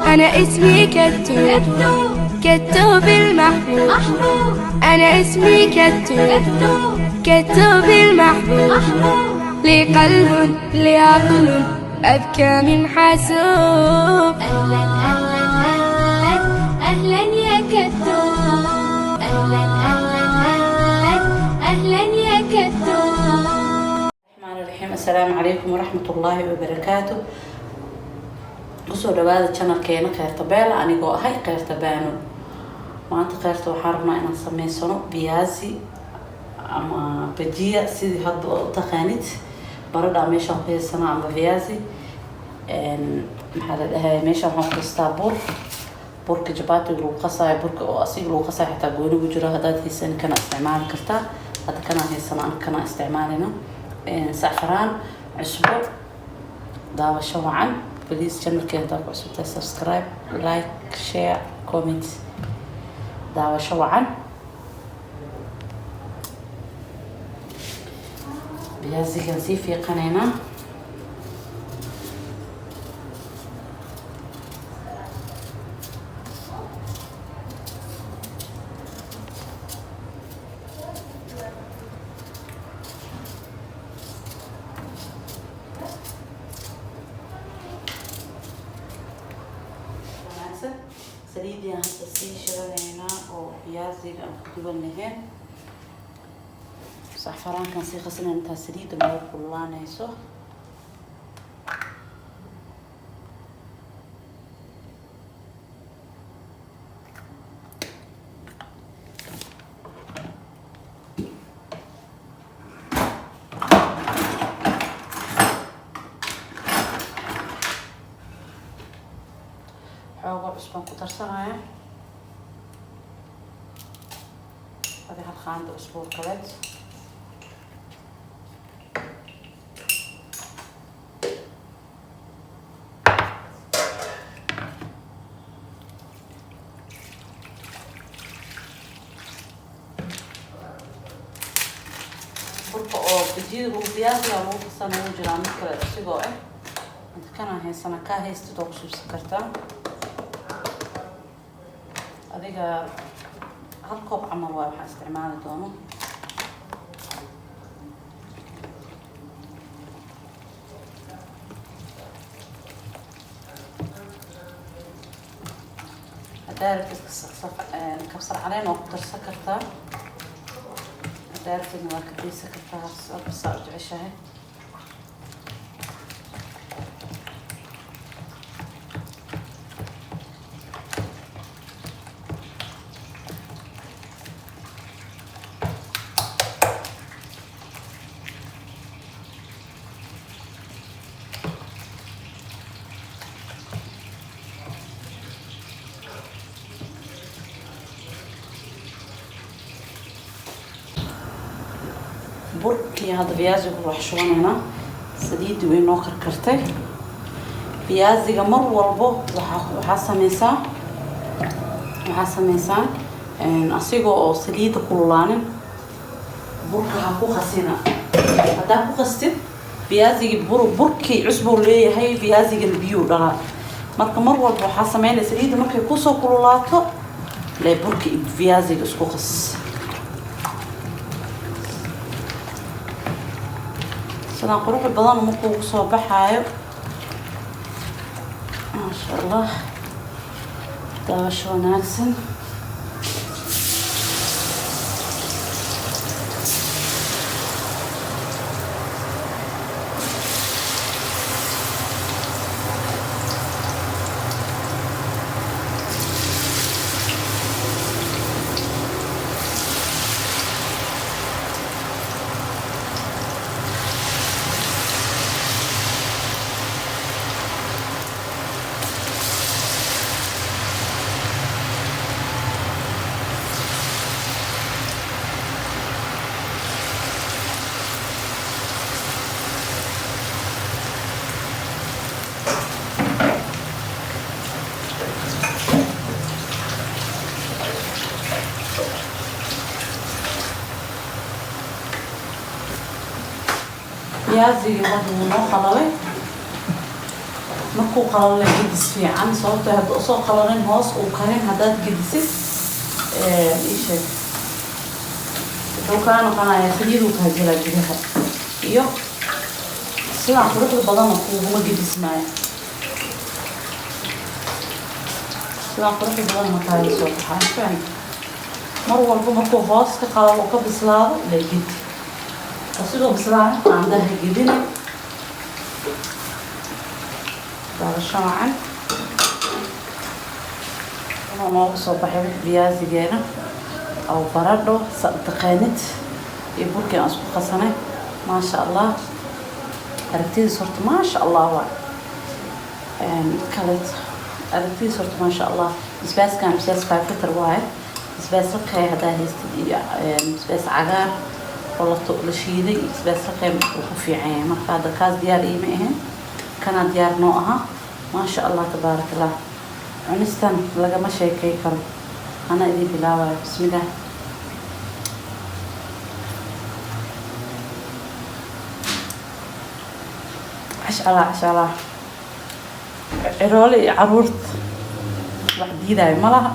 أنا اسمي كتو، كتو بالمحبوب. أنا اسمي كتو، كتو بالمحبوب. لي قلب، لي عقل، أذكى من حاسوب. أهلا أهلا أهلا أهلا يا كتو، أهلا أهلا أهلا أهلا يا كتو. الرحمن الرحيم. Assalaamu calaykum waraxmat ullaahi wabarakaatu. Kusoo dhawaada channelkeena Kheyrta Beela, anigoo ahay Kheyrta Baano. Maanta kheyrta waxaan rabnaa inaan sameysano viazi ama bajiya, sidii hadba u taqaanid. Baradhaa meeshaan ku haysanaa ama viazi, maxaa la dhahay. Meeshaan waxaan ku haystaa bur, burka jabaatiga lagu qasaayo, burka oo asiga lagu qasaayo xitaa gooni ku jiro. Haddaad haysan kana isticmaali kartaa. Hadda kanaan haysana, an kana isticmaalina. Sacfaraan, cusbo. Daawasho wacan. Please, channelkeena hadaa ku cusubtahay, subscribe, like, share, comment. Daawasho wacan. Biyaasigan sii fiiqanaynaa. Wanaagsan. Saliidiyan hadda sii shiranaynaa oo biyaasiga aan ku duban lahayn. Sacfaraankan sii qasanayna intaa saliidda noogu kululaanayso. Xoogo cusbaan ku darsanaya, adi hal qaanda cusbo oo kaleed. Burka oo bajiyada lagu biyaasiga lagu qasana wuu jiraa, mid kale isigoo ah. Inta kanaan haysana, kaa haystid oo ku suubsan kartaa. Adiga hal koob camal waay waxaan isticmaali doono. Haddaa rabtid kabsar caleen oo ku darsan kartaa, haddaa rabtidna waa ka daysan kartaa, saa u jeceshahay. Burkii hadda viaziga wax shubanaynaa. Saliidii way noo karkartay. Viaziga mar walbo waxaa sameysaa asigoo oo saliidda kululaanin burka ha ku qasina. Haddaa ku qastid viazigii, burkii cusbuu leeyahay, viazigana biyuu dhalaa. Marka mar walba waxaa sameynaya, saliidda markay kusoo kululaato lee burka iyo viaziga isku qas. Sidaan quruxda badan markuu soo baxaayo, maasha Allah. Daawasho wanaagsan. Viazigii hadda wuu noo qalalay. Markuu qalalo gedis fiican, sababtoo hadda usoo qalalin hoos uu karin, haddaad gedisid, ii sheeg, wuxuu kaa noqonayaa saliiduu kaa gelaa gudaha, iyo sidaan quruxda badanna kuuguma gedismaayo. Sidaan quruxda badan ma kaaga soo baxaa, faham? Mar walba markuu hoos ka qalalo oo ka bislaado la gedi, asigoo bislaada qaandaha gedina. Daadasho wacan inuu noogu soo baxay biyaasigeena oo baradho taqaanid iyo burkii aan isku qasanay. Maasha Allah, aragtidiis horta maasha Allah waay. Kaleet aragtidiis horta maasha Allah. Basbaaskan basbaas 5 litre waaye. Basbaas raqay haddaa haystid iyo basbaas cagaar oo la shiiday iyo basbaas raqay uu ku fiican yahay. Marka hadda kaas diyaar iima ahayn, kanaa diyaar noo ahaa. Maasha Allah, tabaaraka Allah, cunistan lagama sheekay karo. Anaa idin bilaabayo, bismillaah. Cashalaa cashalaa, ciroole iyo caruurta wax diidaayo ma laha.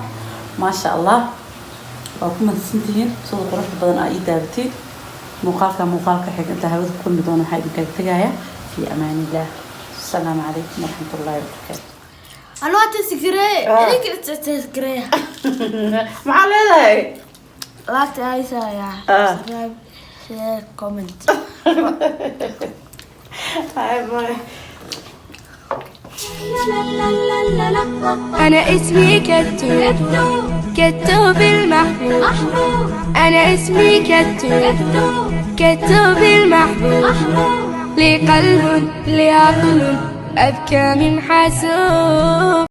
Maasha Allah, waa ku mahadsantihiin sida quruxda badan aa ii daawatiin. Muuqaalka muuqaalka xiga inta hawada ku kulmi doona, waxaa idinkaga tegaaya fii amaanillaah. Asalaamu calaykum waraxmatullaahi wabarakaatu. Anoo tasikiree. Ah. Idinka tasikiree. Maxaa leedahay? Laagta aysaaya. Ah. Subscribe, share, comment. Bye bye. أنا اسمي كتوب، كتوب المحبوب. أنا اسمي كتوب، كتوب المحبوب. لي قلب، لي عقل أذكى من حاسوب.